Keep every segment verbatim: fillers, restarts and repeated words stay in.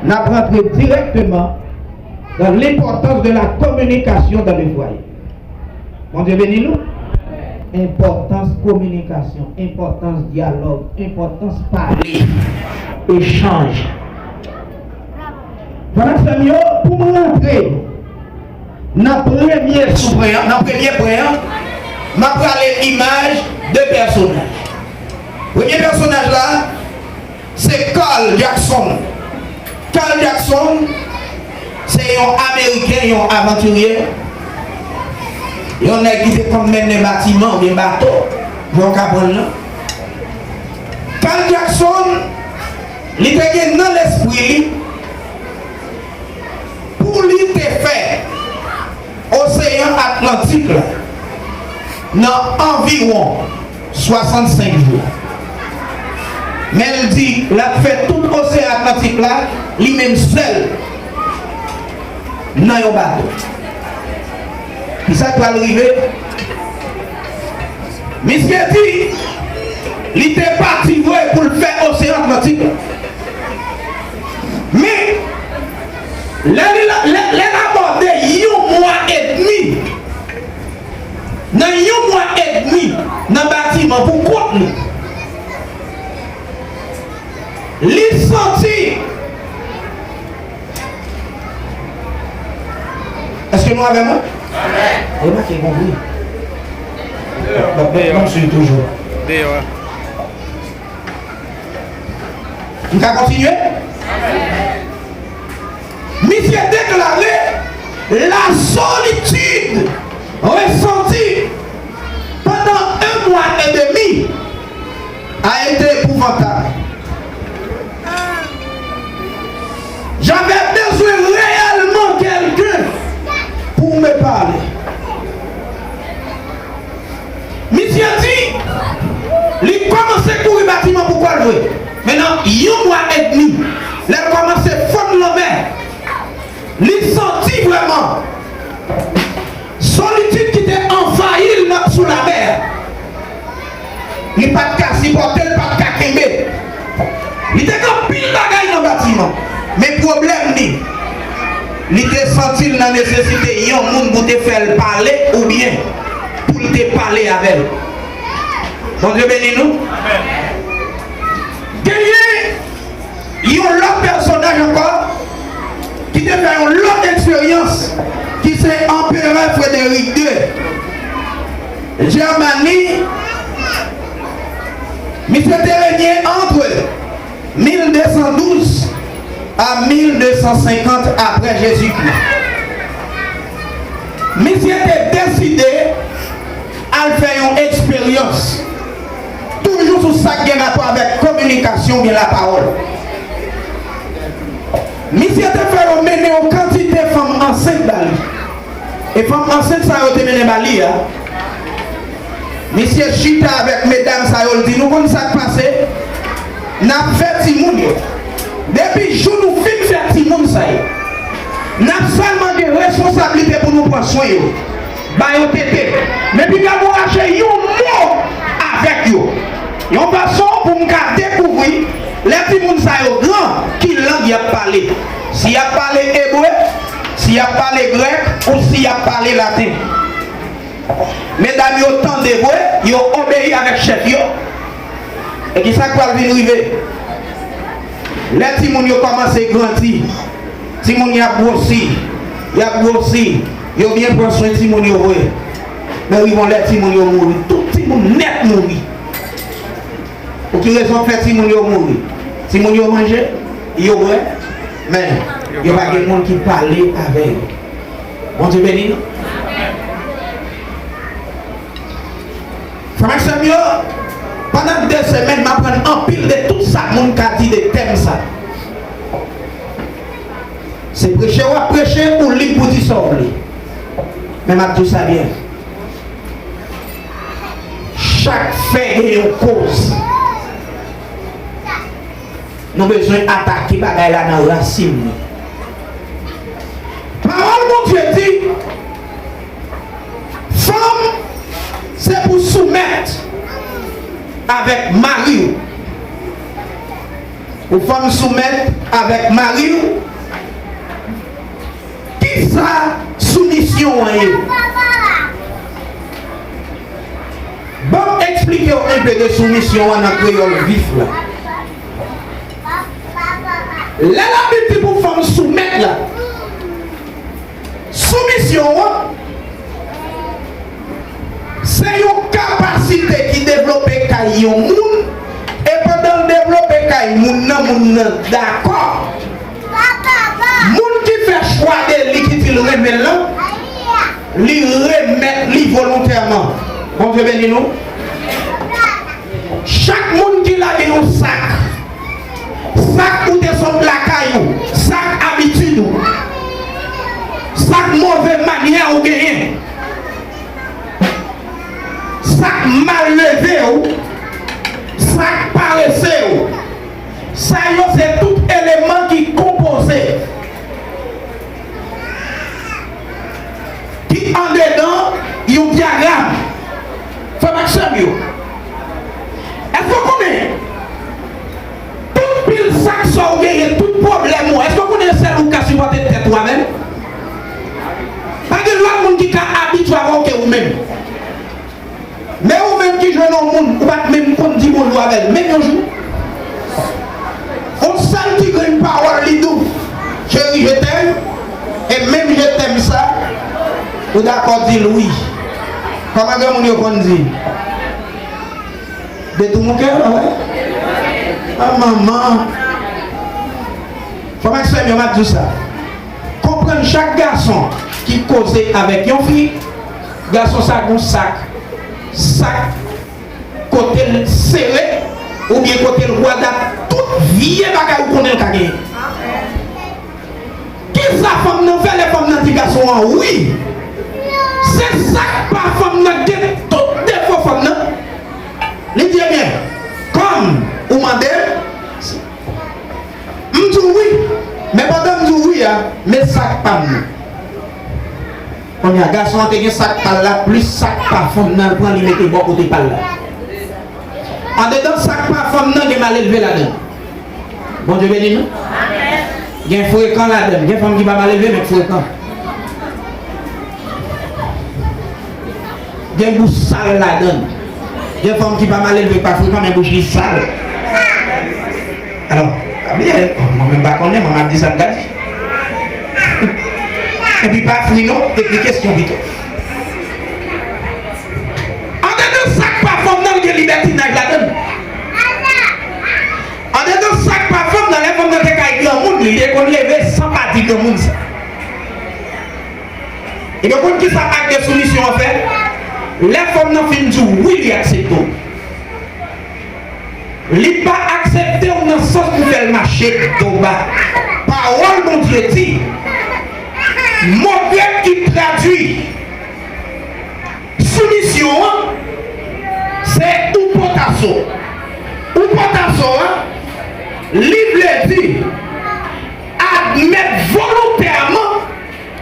N ap rantre dirèkteman dans l'importance de la communication dans le foyer. Bondye beni nou. Enpòtans kominikasyon, enpòtans dyalòg, enpòtans pale, echanj. Frè m ak sè m yo, pou m rantre nan premye sou pwen an, nan premye pwen an, m ap prale imaj de pèsonaj. Premye pèsonaj la, se Carl Jackson. Carl Jackson, se yon Ameriken, yon avantirye, yon nèg ki te konn mennen batiman oubyen bato, jan w ka pran l lan. Carl Jackson, li te gen nan lespri li pou li te fè Oseyan Atlantik la nan anviwon swasannsenk jou. Men l di l ap fè tout Oseyan Atlantik la, li menm sèl, nan yon bato. Kisa k pral rive? Misye di li te pati vre pou l fè Oseyan Atlantik la. Men, lè li la, lè, lè l abòde yon mwa edmi, nan yon mwa edmi, nan batiman pou kont li, li santi, èske nou avè mwen? Remake, konpri. Bon, bon, bon, m swiv toujou. M ka kontinye? Misye deklare, la solitude ressentie pendant un mois et demi a été épouvantable. J'avais besoin réellement quelqu'un pour me parler. Misye di, li kòmanse kouri batiman pou kò l vre. Men nan yon mwa edmi, lè l kòmanse fonn lanmè, li santi vrèman solitid ki te anvayi l nan, sou lamè a. Li pa t ka sipòte, li pa t ka kenbe. Li te gen anpil bagay nan batiman, men pwoblèm li, li te santi l nan nesesite yon moun pou te fè l pale oubyen pou l te pale avè l. Bondye beni nou. Genyen yon lòt pèsonaj ankò ki te fè yon lòt eksperyans, ki se Anperè Frederick de Jèmani. Misye te renye antre mil de san douz a mil de san senkant apre Jezikri. Misye te deside al fè yon eksperyans, toujou sou sa k gen rapò avèk kominikasyon oubyen lapawòl. Misye te fè yo mennen yon kantite fanm ansent ba li. E fanm ansent sa yo te mennen ba li a, misye chita avèk medam sa yo, l di, nou konn sa k pase? N ap fè timoun yo. Depi jou nou fin fè timoun sa yo, n ap sèlman gen responsablite pou nou pran swen yo, ba yo tete. Men piga nou rache yon mo avèk yo. Yon fason pou m ka dekouvri, lè timoun sa yo gran, ki lang y ap pale. Si y ap pale ebre, si y ap pale grèk, ou si y ap pale laten. Medam yo tande vre, yo obeyi avèk chèf yo. E kisa k pral vin rive? Lè timoun yo kòmanse grandi, timoun y ap gwosi, y ap gwosi, yo byen pran swen timoun yo vre. Men rive yon lè timoun yo mouri, tout timoun nèt mouri. Pou ki rezon k fè timoun yo mouri? Timoun yo manje, yo bwè, men yo pa gen moun ki pale avè yo. Bondye beni nou. Frè m ak sè m yo, pandan de semèn, m aprann anpil de tout sa moun ka di de tèm sa. Se preche w ap preche, ou lib pou di sa w vle. Men m ap di w sa byen. Chak fè gen yon koz. Nou bezwen atake bagay la nan rasin li. Pawòl Bondye di, fanm se pou soumèt avèk mari w. Ou fanm soumèt avèk mari w, Sa soumisyon an ye. Ban m eksplike w enpe de soumisyon an nan kreyòl vif la. Lè Labib di pou fanm soumèt la, soumisyon an, se yon kapasite ki devlope kay yon moun, e pandan l devlope kay moun nan, moun nan dakò. Moun ki fè chwa de li, ki di l renmen l lan, li remèt li volontèman. Bondye beni nou. Chak moun ki lage yon sak, sak ou te sot lakay ou, sak abitid ou, sak move manyè ou genyen, sak mal leve w, sak parese w, sa yo se tout eleman ki konpoze, ki andedan yon dyagram. Frè m ak sè m yo, èske w konnen tout pil sak sa w genyen, tout pwoblèm ou, èske w konnen sèl ou ka sipòte tèt ou avè l? Pa gen lòt moun ki ka abitye avè w ke ou menm. Men ou menm ki jwenn yon moun, ou pa t menm konn di bonjou avè l, menm yon jou. Yon sèl ti grenn pawòl li di w, cheri, je t'aime, e menm je t'aime sa, ou dakò di l wi. Kòman granmoun yo konn di? De tout mon cœur, wi. Ah, manman. Frè m ak sè m yo, m ap di w sa. Konprann chak gason ki koze avèk yon fi, gason sa gon sak, sak kote l sere, oubyen kote l gwo, dat tout vye bagay ou konnen l ka genyen. Kisa fanm nan fè lè fanm nan di gason an wi? Se sak pa fanm nan gen tout defo fanm nan. Li di, ebyen, kòm ou mande m, m di w wi, men pandan m di w wi a, men sak pa m nan. Kounye a, gason an te gen sak pa l la, plis sak pa fanm nan, l pran li mete bò kote pa l la. Andedan sak pa fanm nan, gen malelve ladan l. Bondye beni nou. Gen frekan ladan l. Gen fanm ki pa malelve, men k frekan. Gen bouch sal ladan l. Gen fanm ki pa malelve, pa frekan, men bouch li sal. Alò, pa bliye, mwen menm pa konnen, mwen m ap di sa m ta di. Epi pa fri non, epi kesyon pito. Andedan sak pa fanm nan, gen libètinaj ladan l. Andedan sak pa fanm nan, lè fanm nan te kay granmoun, li te konn leve san pa di granmoun sa. Ebyen, konn kisa ak de soumisyon an fè? Lè fanm nan fin di w wi, li aksepte w. Li pa aksepte w nan sans pou fè l mache do ba. Pawòl Bondye di, mo grèk ki tradui soumisyon an, se upotasso. Upotasso a, li vle di admèt volontèman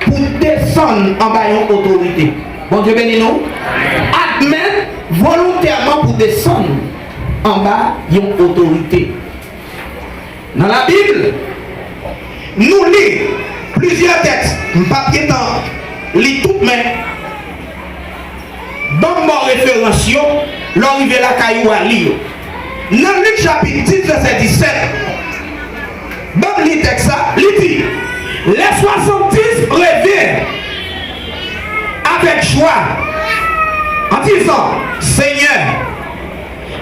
pou desann anba yon otorite. Bondye beni nou. Admèt volontèman pou desann anba yon otorite. Nan Labib, nou li plizyè tèks. M p ap gentan li tout, men ban m ba w referans yo, lè w rive lakay ou a li yo. Nan Lik chapit dis, vèsè disèt, ban m li tèks sa, li di, les soixante-dix revinrent avec joie, en disant, Seigneur,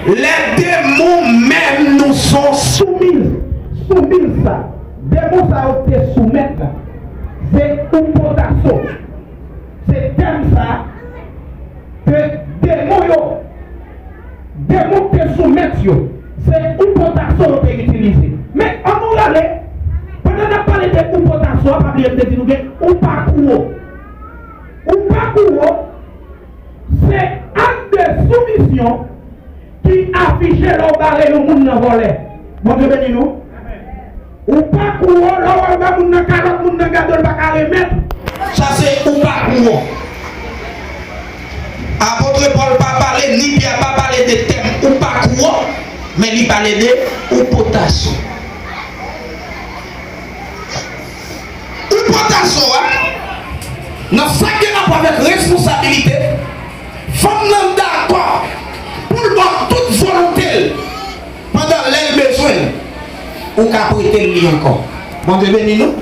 les démons même nous sont soumis. Soumis sa. Demon sa yo te soumèt la. Se upotasso. Se tèm sa ke demon yo, demon k te soumèt yo, se upotasso yo te itilize. Men, ann nou rale, pandan n ap pale de upotasso a, pa bliye m te di nou gen upakuo. Upakuo, se ak de soumisyon ki afiche lè w bare yon moun nan vòlè. Bondye beni nou. Upakuo, lè w al ba moun nan kalòt, moun nan gade l pa ka remèt. Sa se upakuo. Apot Pòl pa pale, ni Pyè pa pale de tèm upakuo, men li pale de upotasso. Upotasso a, Nan sa k gen rapò avèk responsabilite, fanm nan dakò pou l ba w tout volonte l pandan lè l bezwen l, ou ka prete l li ankò. Bondye beni nou.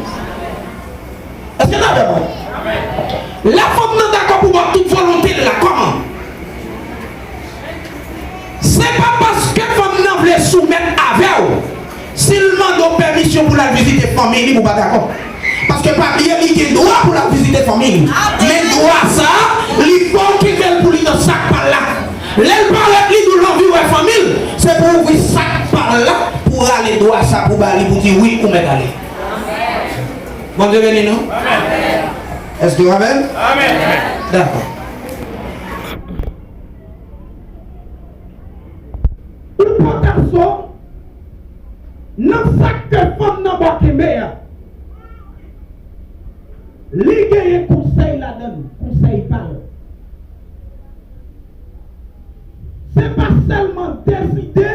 Èske n avè mwen? Lè fanm nan dakò pou ba w tout volonte l la, kòman? Se pa paske fanm nan vle soumèt avè w, si l mande w pèmisyon pou l al vizite fanmi li, ou pa dakò. Paske pa bliye, li gen dwa pou l al vizite fanmi li. Men dwa sa, li pa okipe l pou li nan sak pa l la. Lè l parèt, li di w l anvi wè fanmi l, se pou w ouvri sak pa l la, pou w rale dwa sa pou w ba li, pou di wi, ou mèt ale. Bondye beni nou. Èske w avè m? Dakò. Ou pòtaso nan sa ke fanm nan ba w kenbe a. Li genyen konsèy ladan l, konsèy pa l. Se pa sèlman deside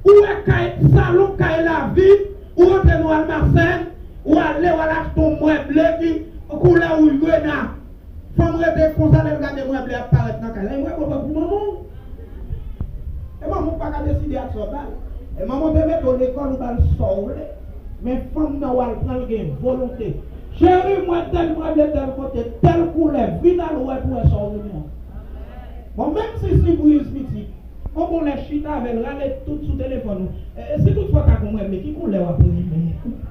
ou wè kay salon, kay lavi, ou rantre nan Walmart, ou ale, w al achte yon mweble ki koulè wouj grena. Fanm rete konsa, lè l gade mweble ap parèt nan kay la, li wè bò pa pou manman w. E manman w pa ka deside ak sa w ba l. E manman w te mete w lekòl, ou ba l sa w vle. Men fanm nan w al pran l gen volonte. Cheri, mwen tèl mweble tèl kote, tèl koulè, vin al wè pou wè sa w renmen an. Bon, menm si sipriz piti, gon bon lè chita avè l, rale tout sou telefòn ou. E, e si toutfwa w ta gon mweble, ki koulè w ap renmen?